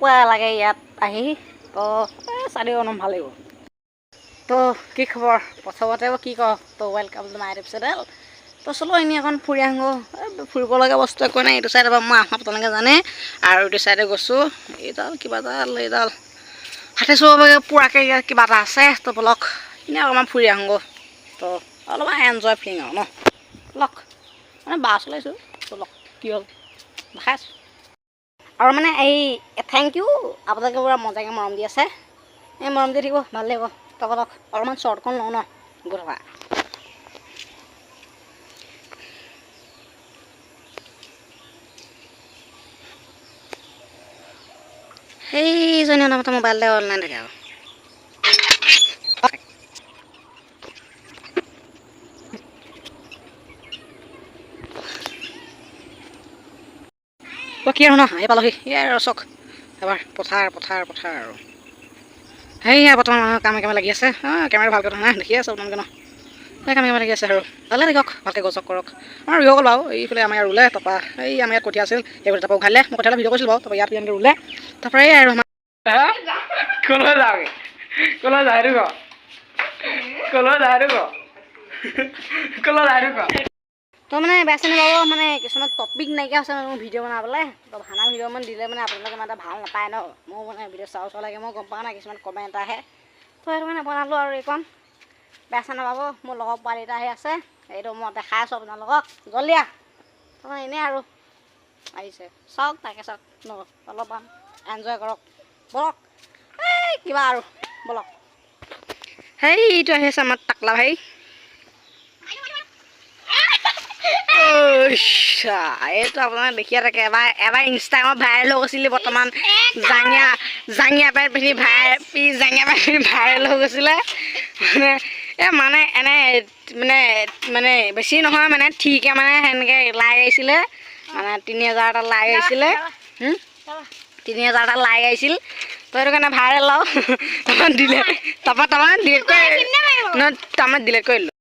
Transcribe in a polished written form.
কেনেকুৱা লাগে ইয়াত আহি। তো চাই দিব ন, ভাল লাগিব। তো কি খবৰ প্ৰথমতে কি কওঁ, তো welcome to my YouTube channel. তো চলো এনেই অকণ ফুৰি আহোঁ। ফুৰিব লগা বস্তু একো নাই। এইটো চাইডৰ পৰা মই আহোঁ, আপোনালোকে জানে। আৰু এইটো চাইডে গৈছোঁ, এইডাল কিবা এডাল, এইডাল হাতে চুব পৰাকৈ ইয়াত কিবা এটা আছে। তো বলক, এনেই অকণমান ফুৰি আহোঁগৈ। তো অলপমান এনজয় ফিলিং আৰু ন। লক মানে বাছ ওলাইছোঁ, বলক, কি হ'ল দেখাই আছোঁ। আৰু মানে এই thank U, আপোনালোকে পূৰা মজাকৈ মৰম দি আছে। এই মৰম দি থাকিব, ভাল লাগিব। তো বলক, অলপমান শ্বৰ্টখন লওঁ ন, গৈ থকা। সেইজনী অলপতে মোবাইলতে অনলাইন থাকে আৰু। তো কি আৰু ন, আহি পালোহি। এয়াই আৰু চাওক এবাৰ, পথাৰ পথাৰ পথাৰ। আৰু সেয়া বৰ্তমান মানুহ কামে কামে লাগি আছে। অঁ, কেমেৰা ভালকৈ নাই দেখি আছে আপোনালোকে ন। সেই কামে কামে লাগি আছে আৰু ভালে থাকক, ভালকৈ গছক কৰক। আমাৰ ৰুই হৈ গ'ল বাৰু। এইফালে আমাৰ ইয়াত ৰুলে। তাৰপৰা এই আমাৰ ইয়াত কঠীয়া আছিল, সেইবোৰ তাৰপৰা উঘালিলে। মই কঠীয়া ভিডিঅ' কৰিছিলোঁ বাৰু। তাৰপৰা ইয়াত এনেকৈ ৰুলে। তাৰপৰা এই আৰু আমাৰ ক'লৈ যাওঁগে, ক'লৈ যায় সেইটো ক, ক'লৈ যায় সেইটো ক, ক'লৈ যায় সেইটো ক। তো মানে বেয়া চেয়া নাপাব, মানে কিছুমান টপিক নাইকিয়া হৈছে মানে মোৰ ভিডিঅ' বনাবলৈ। তো ভানা ভিডিঅ' মান দিলে মানে আপোনালোকে ইমান এটা ভাল নাপায় ন। মোৰ মানে ভিডিঅ' চাওঁ চাওঁ লাগে, মই গম পোৱা নাই, কিছুমান কমেণ্ট আহে। তো সেইটো কাৰণে বনালোঁ আৰু এইকণ। বেয়া চেয়া নাপাব। মোৰ লগৰ পোৱালি এটা আহি আছে, এইটো মই দেখাই আছোঁ আপোনালোকক। জল্দি আহ। তো মানে এনেই আৰু আহিছে, চাওক, তাকে চাওক ন, অলপমান এনজয় কৰক। বলক, এই কিবা আৰু বলক। সেইটো আহি আছে আমাৰ টাকলা ভাই। ঐ, এইটো আপোনালোকে দেখিয়ে থাকে। এবাৰ এবাৰ ইনষ্টাগ্ৰামত ভাইৰেল হৈ গৈছিলে। বৰ্তমান জাঙিয়া জাঙিয়া পেণ্ট পিন্ধি ভাই জাঙিয়া পেণ্ট পিন্ধি ভাইৰেল হৈ গৈছিলে। মানে এই মানে এনে মানে মানে বেছি নহয়, মানে ঠিকে মানে সেনেকৈ লাইক আহিছিলে, মানে 3000টা লাইক আহিছিলে। 3000টা লাইক আহিছিল। তো সেইটো কাৰণে ভাইৰেল আৰু। তাৰপৰা দিলে, তাৰপৰা তাৰমানে ডিলিট কৰি, নহয়, তাৰমানে ডিলিট কৰি দিলোঁ।